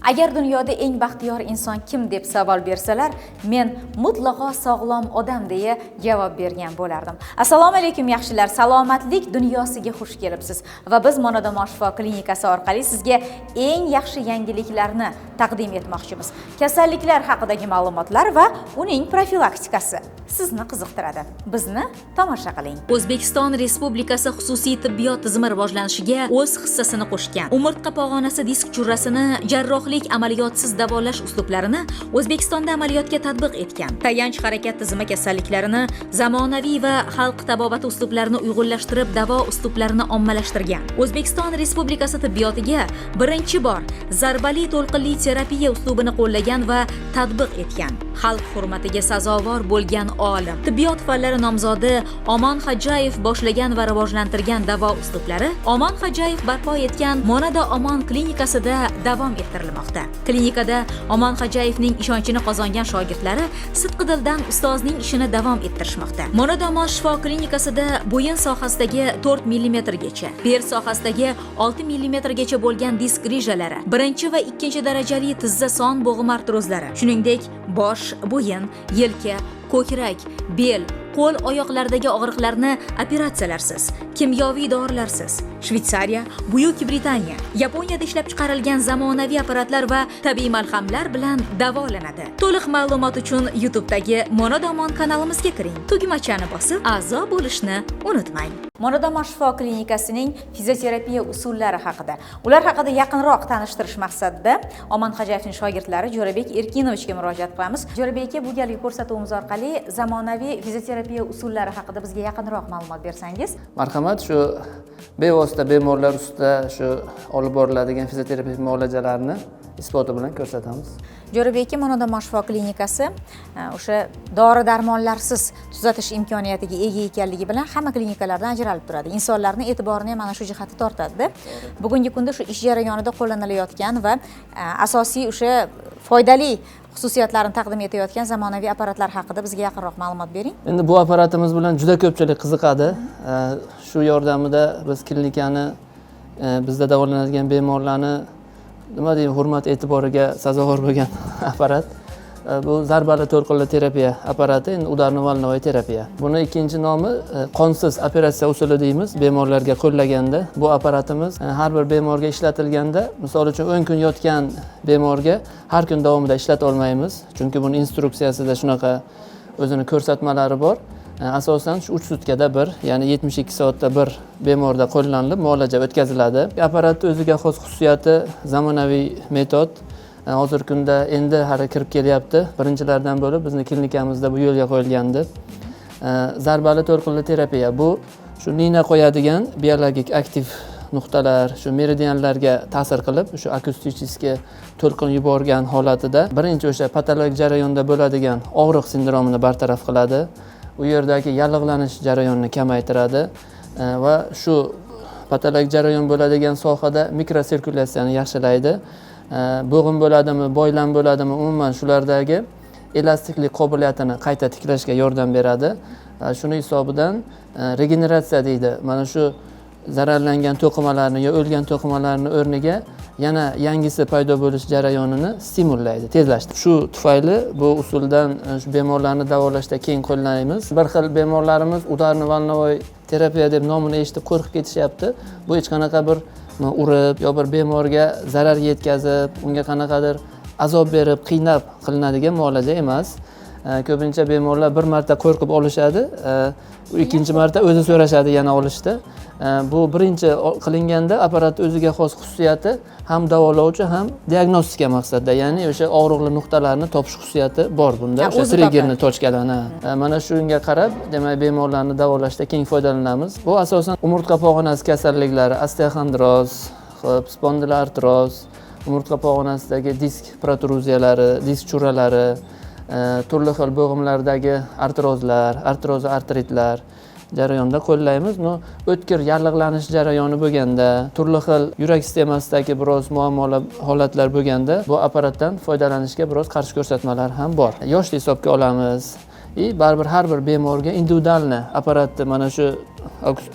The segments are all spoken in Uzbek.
Agar dunyoda eng baxtiyor inson kim deb savol bersalar, men mutlaqo sog'lom odam deya javob bergan bo'lardim. Assalomu alaykum, yaxshilar, salomatlik dunyosiga xush kelibsiz va biz Monodamon shifo klinikasi orqali sizga eng yaxshi yangiliklarni taqdim etmoqchimiz. Kasalliklar haqidagi ma'lumotlar va uning profilaktikasi sizni qiziqtiradi. Bizni tomosha qiling. O'zbekiston Respublikasi xususiy tibbiyot tizimi rivojlanishiga o'z hissasini qo'shgan, umurtqa pog'onasi disk churrasini jarrohlik amaliyotsiz davolash uslublarini O'zbekistonda amaliyotga tatbiq etgan, tayanch harakat tizimi kasalliklarini zamonaviy va xalq tabobati uslublarini uyg'unlashtirib davo uslublarini ommalashtirgan, O'zbekiston Respublikasi tibbiyotiga birinchi bor zarbali to'lqinli terapiya uslubini qo'llagan va tatbiq etgan, xalq hurmatiga sazovor bo'lgan olim, tibbiyot fanlari nomzodi Omon Xajayev boshlagan va rivojlantirgan davo uslublari Omon Xajayev barpo etgan Monada Omon klinikasida davom ettirilmoqda. Klinikada Omon Xajayevning ishonchini qozongan shogirdlari sidqidildan ustozning ishini davom ettirishmoqda. Monada Omon shifo klinikasida bo'yin sohasidagi 4 millimetrgacha, bel sohasidagi 6 millimetrgacha bo'lgan disk grijalari, birinchi va ikkinchi darajali tizza son bo'g'im artrozlari, shuningdek bosh, bo'yin, yelka, ko'krak, bel, qo'l, oyoqlardagi og'riqlarni operatsiyalarsiz, kimyoviy dorilarsiz Shvetsariya, Buyuk Britaniya, Yaponiyada ishlab chiqarilgan zamonaviy apparatlar va tabiiy malhamlar bilan davolanadi. To'liq ma'lumot uchun YouTube'dagi Monodomon kanalimizga kiring, tugmachani bosib, a'zo bo'lishni unutmang. Monodamon shifo klinikasining fizioterapiya usullari haqida, ular haqida yaqinroq tanishtirish maqsadida Omon Xajayevning shogirdlari Jo'rabek Erkinovichga murojaat qilamiz. Jo'rabek aka, bu galgi ko'rsatuvimiz orqali zamonaviy fizioterapiya usullari haqida bizga yaqinroq ma'lumot bersangiz. Marhamat, shu bevosita bemorlar ustida shu olib boriladigan fizioterapiya muolajalarni isboti bilan ko'rsatamiz. Jo'rabek aka, Monodamon shifo klinikasi o'sha dori darmonlarsiz tuzatish imkoniyatiga ega ekanligi bilan hamma klinikalardan ajralib turadi. Insonlarni e'tiborini ham mana shu jihati tortadida. Bugungi kunda shu ish jarayonida qo'llanilayotgan va asosiy o'sha foydali xususiyatlarini taqdim etayotgan zamonaviy apparatlar haqida bizga yaqinroq ma'lumot bering. Endi bu apparatimiz bilan juda ko'pchilik qiziqadi. Shu yordamida biz klinikani, bizda davolanadigan bemorlarni, nima deyim, hurmat e'tiboriga sazovor bo'lgan apparat. Bu zarbali to'lqinli terapiya apparati, endi ударно-волновая terapiya. Buni ikkinchi nomi qonsiz operatsiya usuli deymiz. Bemorlarga qo'llaganda bu apparatimiz har bir bemorga ishlatilganda, misol uchun, 10 kun yotgan bemorga har kun davomida ishlata olmaymiz, chunki buni instruksiyasida shunaqa o'zini ko'rsatmalari bor. Asosan shu 3 sutkada bir, ya'ni 72 soatda bir bemorda qo'llanilib muolaja o'tkaziladi. Apparatni o'ziga xos xususiyati zamonaviy metod. Hozirgi kunda endi hali kirib kelyapti. Birinchilardan bo'lib bizni klinikamizda bu yo'lga qo'yilgandi. Zarbali to'lqinli terapiya bu shu nina qo'yadigan biologik aktiv nuqtalar, shu meridianlarga ta'sir qilib, shu akustik to'lqin yuborgan holatida birinchi o'sha patologik jarayonda bo'ladigan og'riq sindromini bartaraf qiladi. U yerdagi yallig'lanish jarayonini kamaytiradi va shu patologik jarayon bo'ladigan sohada mikrosirkulyatsiyani yaxshilaydi. Bo'g'im bo'ladimi, boylam bo'ladimi, umuman shulardagi elastiklik qobiliyatini qayta tiklashga yordam beradi. Shuni hisobidan regeneratsiya deydi. Mana shu zararlangan to'qimalarni yo o'lgan to'qimalarni o'rniga yana yangisi paydo bo'lish jarayonini stimullaydi, tezlashtiradi. Shu tufayli bu usuldan shu bemorlarni davolashda keng qo'llaymiz. Bir xil bemorlarimiz ударно-волновой terapiya deb nomini eshitib qo'rqib ketishyapti. Bu hech qanaqa bir urib yo bir bemorga zarar yetkazib, unga qanaqadir azob berib, qiynab qilinadigan muolaja emas. Ko'pincha bemorlar bir marta qo'rqib olishadi, ikkinchi marta o'zi so'rashadi yana olishda. Bu birinchi qilinganda apparat o'ziga xos xususiyati ham davolovchi, ham diagnostika maqsadida, ya'ni o'sha og'riqli nuqtalarni topish xususiyati bor bunda. Ha, o'sha o'zi triggerni topadi. Точка larni. Mana shunga qarab, demak, bemorlarni davolashda keng foydalanamiz. Bu asosan umurtqa pog'onasi kasalliklari, osteoxondroz, xo'p, spondiloartroz, umurtqa pog'onasidagi disk protruziyalari, disk churralari, turli xil bo'g'imlardagi artrozlar, artroz artritlar jarayonida qo'llaymiz. Но o'tkir yallig'lanish jarayoni bo'lganda, turli xil yurak sistemasidagi biroz muammolar, holatlar bo'lganda bu apparatdan foydalanishga biroz qarshi ko'rsatmalar ham bor. Yoshni hisobga olamiz и baribir har bir bemorga индивидуальный apparatni mana shu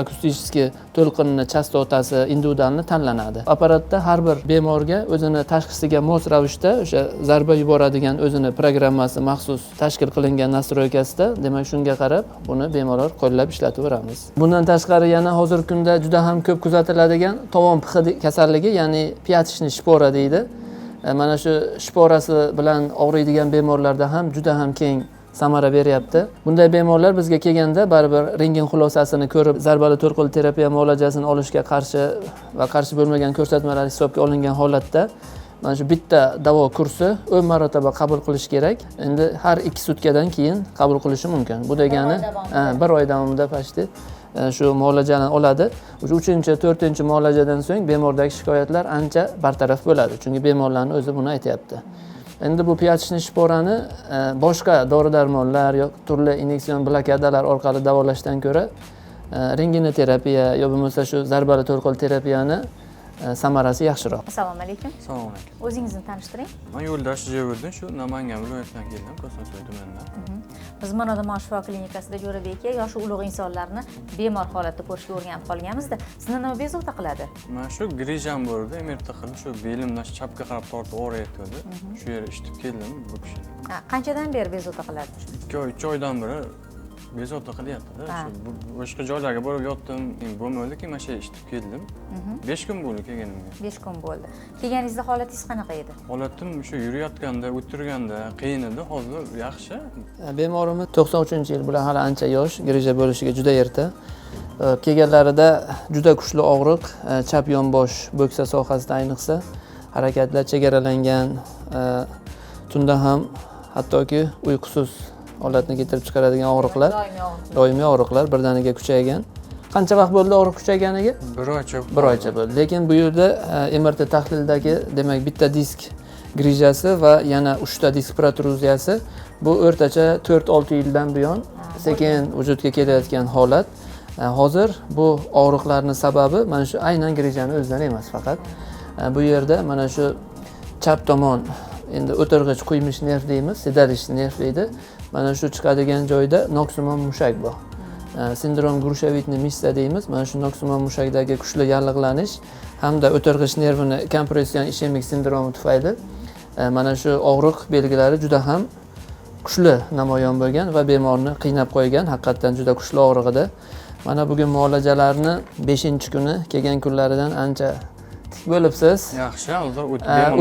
akustik to'lqinni chastotasi individualni tanlanadi. Apparatda har bir bemorga o'zini tashxisiga mos ravishda o'sha zarba yuboradigan o'zini programmasi maxsus tashkil qilingan nastroykasida, demak shunga qarab buni bemalol qo'llab ishlataveramiz. Bundan tashqari yana hozirgi kunda juda ham ko'p kuzatiladigan tovon pixi kasalligi, ya'ni пяточный шпора deydi. Mana shu shporasi bilan og'riydigan bemorlarda ham juda ham keng samara beryapti. Bunday bemorlar bizga kelganda baribir rentgen xulosasini ko'rib, zarbali to'lqinli terapiya muolajasini olishga qarshi va qarshi bo'lmagan ko'rsatmalar hisobga olingan holatda mana shu bitta davo kursi 10 marotaba qabul qilish kerak. Endi har 2 sutkadan keyin qabul qilishi mumkin. Bu degani bir oy davomida почти shu muolajani oladi. O'sha 3-chi, 4-chi muolajadan so'ng bemordagi shikoyatlar ancha bartaraf bo'ladi. Chunki bemorlarning o'zi buni aytyapti. Endi bu пяточный шпора ni boshqa dori-darmonlar yoki turli inyeksion blokadalar orqali davolashdan ko'ra rentgenoterapiya yo bo'lmasa shu zarbali to'lqinli terapiyani samarasi yaxshiroq. Assalomu alaykum. Assalomu alaykum. O'zingizni tanishtiring. Men Yo'ldosh Jevurdin, shu Namangan viloyatidan keldim, Kosonsoy tumanidan. Biz Monodomon shifo klinikasida Jo'rabek aka yoshi ulug' insonlarni bemor holatda ko'rishga o'rganib qolganmizda. Sizni nima bezovta qiladi? Mana shu grijam bor edi, MRT qilib, shu belimdan chapga qarab tortib og'riyotgandi. Shu yerga eshitib keldim bu kishini. Qanchadan beri bezovta qiladi? 2 oy, 3 oydan beri bezovta qilyapti-da. Shu boshqa joylarga borib yotdim, bo'lmadi ki, mana shu eshitib keldim. 5 kun bo'ldi kelganimga. 5 kun bo'ldi. Kelganingizda holatingiz qanaqa edi? Holatim shu yurayotganda, o'tirganda qiyin edi, hozir yaxshi. Bemorimiz 93-yil, bular hali ancha yosh, grija bo'lishiga juda erta. Kelganlarida juda kuchli og'riq, chap yonbosh bo'ksa sohasida ayniqsa harakatlar chegaralangan, tunda ham hattoki uyqusiz holatni keltirib chiqaradigan og'riqlar, doimiy og'riqlar birdaniga kuchaygan. Qancha vaqt bo'ldi og'riq kuchayganiga? Bir oycha. Bir oycha bo'ldi. Lekin bu yerda MRT tahlilidagi, demak, bitta disk grijasi va yana 3 ta disk protruziyasi, bu o'rtacha 4-6 yildan buyon sekin vujudga kelayotgan holat. Hozir bu og'riqlarning sababi mana shu aynan grijani o'zidan emas faqat. Bu yerda mana shu chap tomon, endi o'tirg'ich quymish nerv deymiz, sedalish nerv deydi. Mana shu chiqadigan joyda noksimon mushak bor. Sindrom грушевидный мышца deymiz. Mana shu noksimon mushakdagi kuchli yallig'lanish hamda o'tirg'ich nervini kompression ishemik sindromi tufayli mana shu og'riq belgilari juda ham kuchli namoyon bo'lgan va bemorni qiynab qo'ygan, haqiqatdan juda kuchli og'rig'ida. Mana bugun muolajalarni 5-kuni kelgan kunlaridan ancha tik bo'libsiz. Yaxshi, hozir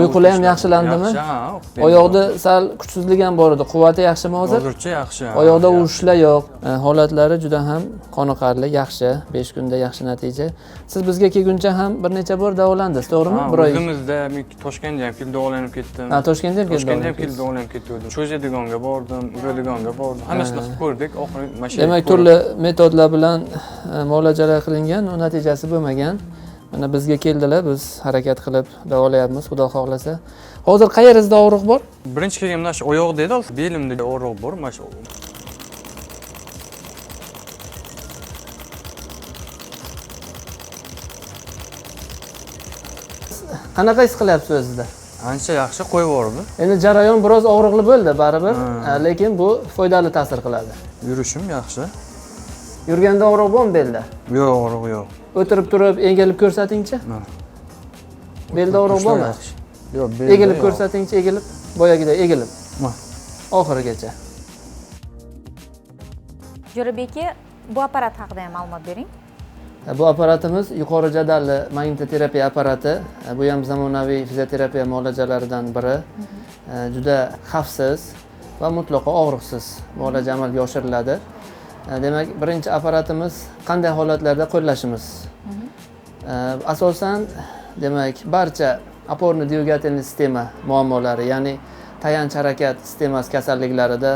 Uyqular ham yaxshilandimi? Yaxshi, Oyoqda sal kuchsizlik ham bor edi. Quvvati yaxshimi hozir? Hozircha yaxshi. Oyoqda uvushlar yo'q. Holatlari juda ham qoniqarli, yaxshi. 5 kunda yaxshi natija. Siz bizga kelguncha ham bir necha bor davolandingiz, to'g'rimi? Bir oy. O'zimizda Toshkentda ham kelib davolanib ketdim. Ha, Toshkentda ham kelib Toshkentda ham kelib davolanib davolanib ketdim. Cho'zadigonga bordim, uradigonga bordim. Hammasini qilib ko'rdik, oxiri mana shu. Demak, turli metodlar bilan muolajalar qilingan, u natijasi bo'lmagan. Mana bizga keldilar, biz harakat qilib davolayapmiz, Xudo xohlasa. Hozir qayeringizda og'riq bor? Birinchi kelganimda shu oyoqda edi, hozir belimda og'riq bor, mana shu. Qanaqa his qilyapsiz o'zingizda? Ancha yaxshi qo'yib yubordi. Endi jarayon biroz og'riqli bo'ldi baribir, lekin bu foydali ta'sir qiladi. Yurishim yaxshi. Yurganda og'riq bormi belda? Yo'q, og'riq yo'q. O'tirib turib egilib ko'rsatingchi. Belda og'riq bormi? Yo'q, belda Egilib yo'q. ko'rsatingchi, egilib. Boyagidek egilib. Oxirigacha. Jo'rabek aka, bu apparat haqida ham ma'lumot bering. Bu apparatimiz yuqori jadalli magnitoterapiya apparati. Bu ham zamonaviy fizioterapiya muolajalaridan biri. Juda xavfsiz va mutlaqo og'riqsiz muolaja amalga oshiriladi. Demak, birinchi apparatimiz qanday holatlarda qo'llashimiz? Asosan, demak, barcha опорно-двигательный sistema muammolari, ya'ni tayanch harakat sistemasi kasalliklarida,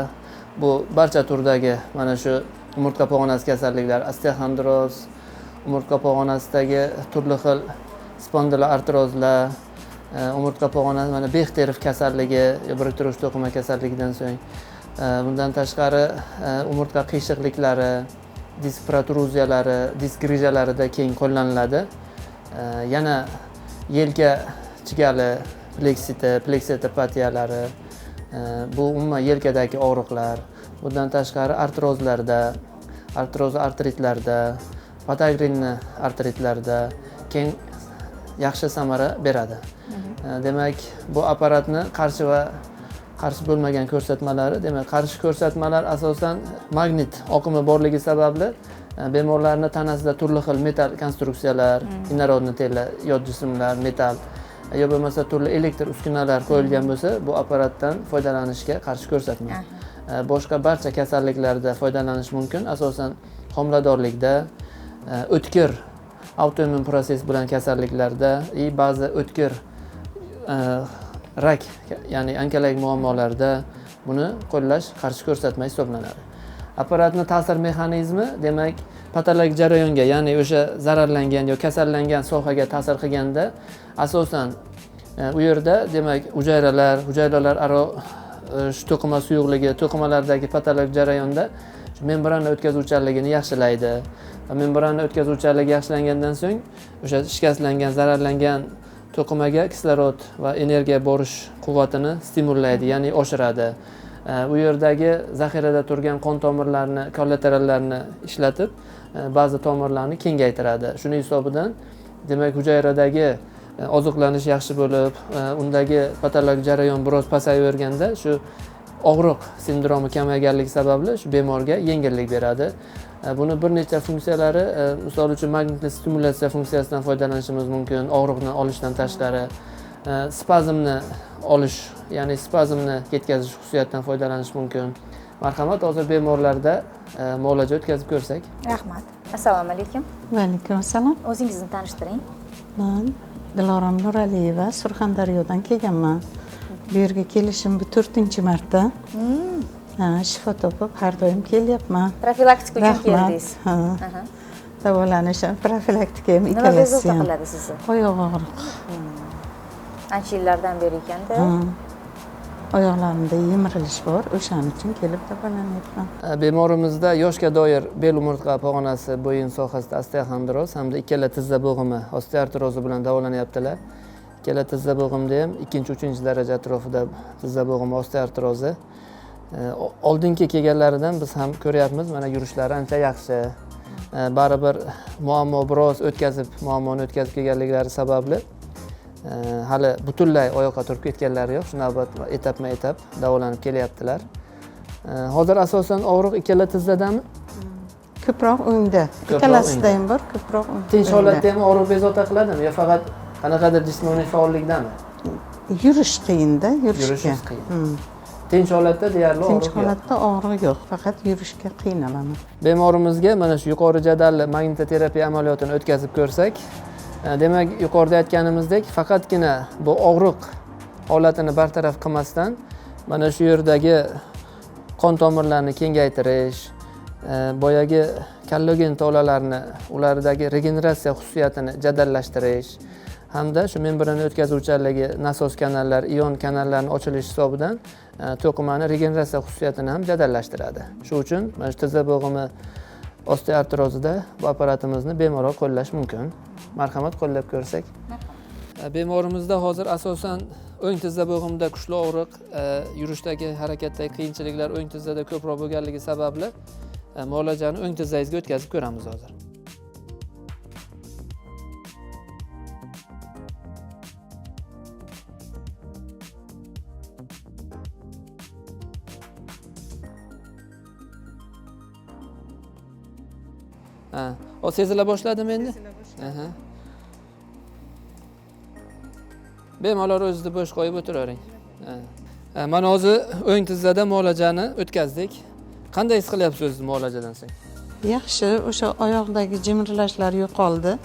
bu barcha turdagi mana shu umurtqa pog'onasi kasalliklari, osteoxondroz, umurtqa pog'onasidagi turli xil spondiloartrozlar, umurtqa pog'onasi, mana Bexterev kasalligi, biriktiruvchi to'qima kasalligidan so'ng, bundan tashqari umurtqa qiyshiqliklari, disk protruziyalari, disk grijalarida keng qo'llaniladi. Yana yelka chigali, pleksiti, pleksitopatiyalari, bu umuman yelkadagi og'riqlar, bundan tashqari artrozlarda, artroz artritlarda, Podagrinni artritlarda keng yaxshi samara beradi. Demak, bu apparatni qarshi va qarshi bo'lmagan ko'rsatmalari, demak, qarshi ko'rsatmalar asosan magnit oqimi borligi sababli bemorlarni tanasida turli xil metal konstruksiyalar, инородный tela, yot jismlar, metal yo bo'lmasa turli elektr uskunalar qo'yilgan bo'lsa, bu apparatdan foydalanishga qarshi ko'rsatma. Boshqa barcha kasalliklarda foydalanish mumkin, asosan homiladorlikda, o'tkir autoimmun proses bilan kasalliklarda и ba'zi o'tkir rak, ya'ni onkologik muammolarda buni qo'llash qarshi ko'rsatma hisoblanadi. Apparatni ta'sir mexanizmi, demak, patologik jarayonga, ya'ni o'sha zararlangan yo kasallangan sohaga ta'sir qilganda asosan u yerda, demak, hujayralar, hujayralararo shu to'qima suyuqligi, to'qimalardagi patologik jarayonda shu membrana o'tkazuvchanligini yaxshilaydi. Va membrana o'tkazuvchanligi yaxshilangandan so'ng o'sha shikastlangan, zararlangan to'qimaga kislorod va energiya borish quvvatini stimullaydi, ya'ni oshiradi. U yerdagi zaxirada turgan qon tomirlarini, kollaterallarni ishlatib, ba'zi tomirlarni kengaytiradi. Shuning hisobidan, demak, hujayradagi oziqlanish yaxshi bo'lib, undagi patologik jarayon biroz pasayaverganda shu og'riq sindromi kamayganligi sababli shu bemorga yengillik beradi. Buni bir necha funksiyalari, misol uchun magnitli stimulyatsiya funksiyasidan foydalanishimiz mumkin, og'riqni olishdan tashqari, spazmni olish, ya'ni spazmni ketkazish xususiyatidan foydalanish mumkin. Marhamat, hozir bemorlarda muolaja o'tkazib ko'rsak. Rahmat. Assalomu alaykum. Va alaykum assalom. O'zingizni tanishtiring. Men Dilorom Nuraliyeva, Surxondaryodan kelganman. Bu yerga kelishim bu 4-marta. Ha, shifo topib har doim kelyapman. Profilaktika uchun keldingiz. Ha. Davolanish ham, profilaktika ham, Nima ikkalasi bezovta ham. qiladi sizni? Oyoq og'riq. Ancha yillardan beri ekanda. Oyoqlarimda yemirilish bor, o'shaning uchun kelib davolanyapman. Bemorimizda yoshga doir bel umurtqa pog'onasi bo'yin sohasida osteoxondroz hamda ikkala tizza bo'g'imi osteoartrozi bilan davolanyaptilar. Ikkala tizza bo'g'imda ham 2-3 daraja atrofida tizza bo'g'imi osteoartrozi. Oldingi kelganlaridan biz ham ko'ryapmiz, mana yurishlari ancha yaxshi. Baribir muammo biroz o'tkazib, muammoni o'tkazib kelganliklari sababli hali butunlay oyoqqa turib ketganlari yo'q. Shu navbat etapma-etap davolanib kelyaptilar. Hozir asosan og'riq ikkala tizzadami? Ko'proq o'ngda. Ko'proq Ikkalasida o'ngda. ham bor, ko'proq o'ngda. Tinch holatda ham og'riq bezovta qiladimi yo faqat qanaqadir jismoniy faollikdami? Yurish qiyinda, yurishga. Yurish qiyin. Tinch holatda deyarli Tinch og'riq yo'q. holatda og'riq yo'q, faqat yurishga qiynalaman. Bemorimizga mana shu yuqori jadalli magnitoterapiya amaliyotini o'tkazib ko'rsak, demak, yuqorida aytganimizdek, faqatgina bu og'riq holatini bartaraf qilmasdan, mana shu yerdagi qon tomirlarini kengaytirish, boyagi kollogen tolalarni ulardagi regeneratsiya xususiyatini jadallashtirish hamda shu membrana o'tkazuvchanligi nasos kanallar, ion kanallarni ochilishi hisobidan to'qimani regeneratsiya xususiyatini ham jadallashtiradi. Shu uchun mana shu tizza bo'g'imi osteoartrozida bu apparatimizni bemalol qo'llash mumkin. Marhamat, qo'llab ko'rsak. Bemorimizda hozir asosan o'ng tizza bo'g'imida kuchli og'riq, yurishdagi harakatdagi qiyinchiliklar o'ng tizzada ko'proq bo'lganligi sababli muolajani o'ng tizzangizga o'tkazib ko'ramiz hozir. Ha, o sezila boshladimi endi? Aha. Bemalol o'zingizni bo'sh qo'yib o'tiravering. Ha. Mana hozir o'ng tizzada muolajani o'tkazdik. Qanday his qilyapsiz o'zingizni muolajadan so'ng? Yaxshi, o'sha oyoqdagi jimirlashlar yo'qoldi.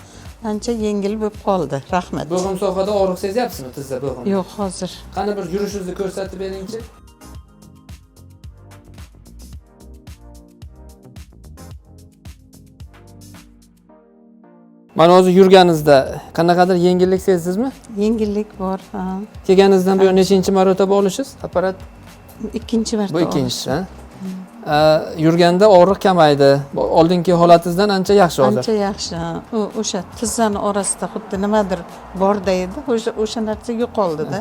Ancha yengil bo'lib qoldi. Rahmat. Bo'g'im sohada og'riq sezyapsizmi tizza bo'g'imda? Yo'q, hozir. Qani bir yurishingizni ko'rsatib beringchi. Mana hozir yurganingizda qanaqadir yengillik sezdingizmi? Yengillik bor, ha. Kelganingizdan buyon nechinchi marotaba olishingiz apparat? Ikkinchi marta. Bu ikkinchisi, ha? Yurganda og'riq kamaydi. Bu oldingi holatingizdan ancha yaxshi hozir. Ancha yaxshi, ha. U o'sha tizzani orasida xuddi nimadir borda edi, o'sha narsa yo'qoldi-da.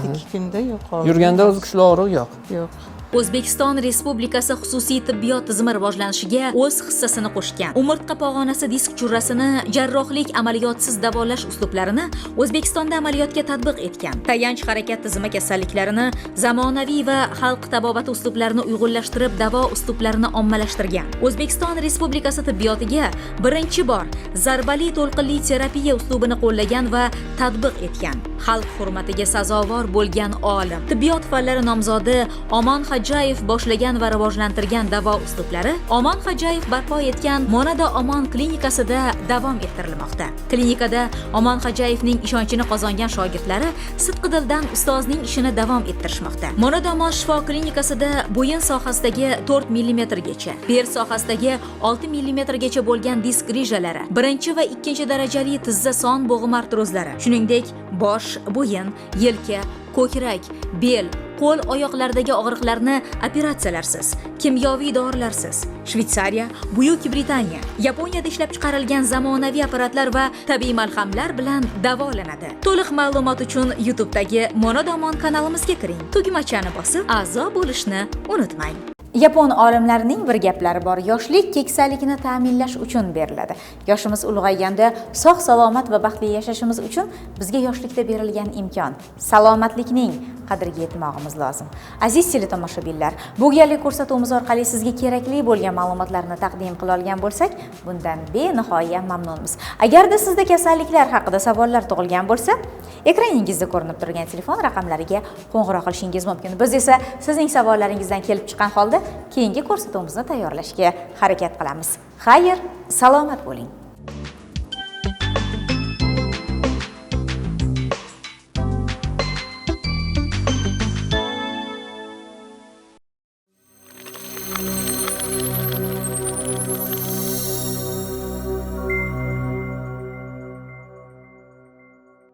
2 kunda yo'qoldi. Yurganda o'zi kuchli og'riq yo'q. Yo'q. O'zbekiston Respublikasi xususiy tibbiyot tizimi rivojlanishiga o'z hissasini qo'shgan. Umurtqa pog'onasi disk churrasini jarrohlik amaliyotsiz davolash uslublarini O'zbekistonda amaliyotga tatbiq etgan. Tayanch harakat tizimi kasalliklarini zamonaviy va xalq tabobati uslublarini uyg'unlashtirib davo uslublarini ommalashtirgan. O'zbekiston Respublikasi tibbiyotiga birinchi bor zarbali to'lqinli terapiya uslubini qo'llagan va tatbiq etgan. Xalq hurmatiga sazovor bo'lgan olim, tibbiyot fanlari nomzodi Omon Hojayev boshlagan va rivojlantirgan davo uslublari Omon Hojayev barpo etgan Monada Omon klinikasida davom ettirilmoqda. Klinikada Omon Hojayevning ishonchini qozongan shogirdlari sidqidildan ustozning ishini davom ettirishmoqda. Monada Omon shifo klinikasida bo'yin sohasidagi 4 millimetrgacha, bel sohasidagi 6 millimetrgacha bo'lgan disk grijalari, birinchi va ikkinchi darajali tizza son bo'g'im artrozlari, shuningdek, bosh, bo'yin, yelka, ko'krak, bel, qo'l, oyoqlardagi og'riqlarni operatsiyalarsiz, kimyoviy dorilarsiz, Shvetsariya, Buyuk Britaniya, Yaponiyada ishlab chiqarilgan zamonaviy apparatlar va tabiiy malhamlar bilan davolanadi. To'liq ma'lumot uchun YouTube'dagi Monodomon kanalimizga kiring. Tugmachani bosib, a'zo bo'lishni unutmang. Yapon olimlarining bir gaplari bor. Yoshlik keksalikni ta'minlash uchun beriladi. Yoshimiz ulg'ayganda sog' salomat va baxtli yashashimiz uchun bizga yoshlikda berilgan imkon salomatlikning qadriga yetmog'imiz lozim. Aziz teletomoshabinlar, bu galgi ko'rsatuvimiz orqali sizga kerakli bo'lgan ma'lumotlarni taqdim qila olgan bo'lsak, bundan benihoya mamnunmiz. Agarda sizda kasalliklar haqida savollar tug'ilgan bo'lsa, ekraningizda ko'rinib turgan telefon raqamlariga qo'ng'iroq qilishingiz mumkin. Biz esa sizning savollaringizdan kelib chiqqan holda keyingi ko'rsatuvimizni tayyorlashga harakat qilamiz. Xayr, salomat bo'ling.